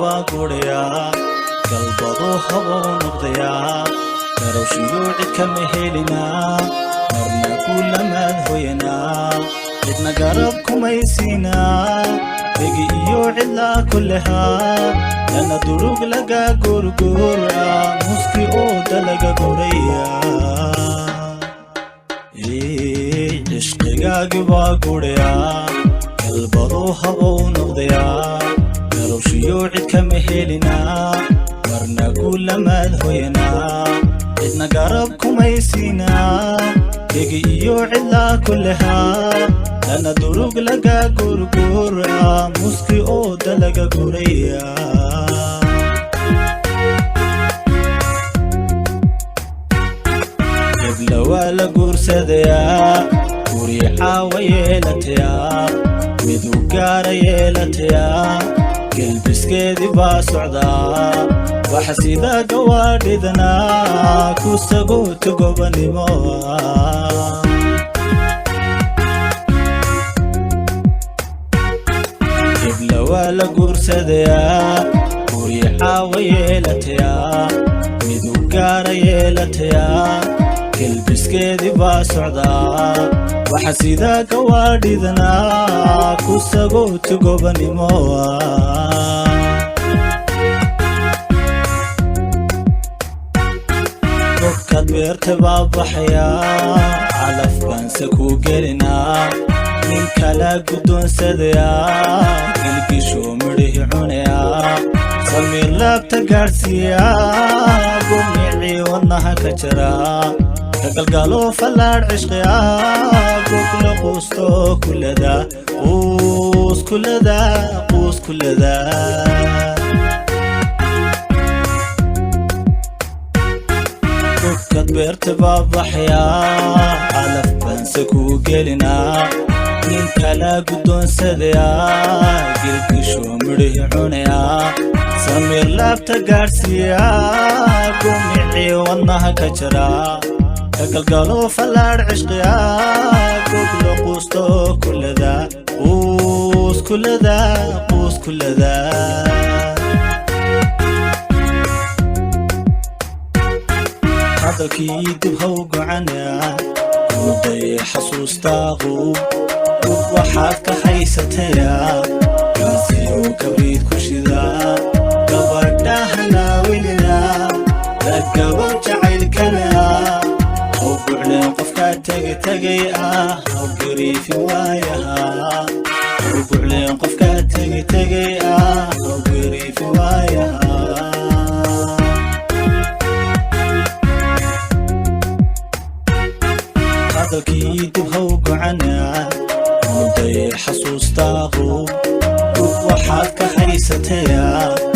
Baa gudhayaa, galbaduu habow noqdayaa, garowshiyuu cid kama helinaa, marna kulamaad hoyanaa, cidna garab kumaysiinaa, degi iyo cidlaa kulehaa, lana durug laga gurguura, muski ooda laga guraya. Cishqigaagi baa gudhayaa, galbaduu habow noqdayaa, garowshiyuu cid kama helinaa, marna kulamaad hoyanaa, cidna garab kumaysiinaa, degi iyo cidlaa kulehaa, lana durug laga gurguura, muski ooda laga guraya. Hebla waa la guursadayaa, guri caawa yeelatayaa, midu gaara yeelatayaa, gelbiskeedii baa socdaa, waxa sida gawaadhidnaa ku sagoota gobanimo. Hebla waa la guursadayaa, guri caawa yeelatayaa, midu gaara yeelatayaa, gelbiskeedii baa socdaa, waxa sida gawaadhidnaa ku sagoota gobanimo. Gobkaad beerta baa baxayaa, calaf baanse ku gelinaa, nin kala guddoonsadayaa, gilgishuu midhihi cunayaa, samiir laabta gaadhsiiyaa, gumicii wadnaha ka jaraa, ka galgalo fallaadh cishqiyaa, gogla quusto kulada, quus kulada, quus kulada. Gobkaad beerta baa baxayaa, calaf baanse ku gelinaa, nin kala guddoonsadayaa, gilgishuu midhihi cunayaa, samiir laabta gaadhsiiyaa, gumicii wadnaha ka jaraa, ka galgalo fallaadh cishqiyaa, gogla quusto kulada, quus kulada, quus kulada. Hadalkii dib haw gocanaa, kuday xasuustaaqu dub waxaad ka haysatayaa, gaasiyo kabriid ku shidaa, gabadhahana welina lagabow jacaylkana, haw bucleen qofkaa tegay ah, haw gariifin waayaha, haw bucleen qofkaa tegay ah, haw gariifin waayaha. Hadalkii dib haw gocanaa, muday xasuustaaqu dub waxaad ka haysatayaa.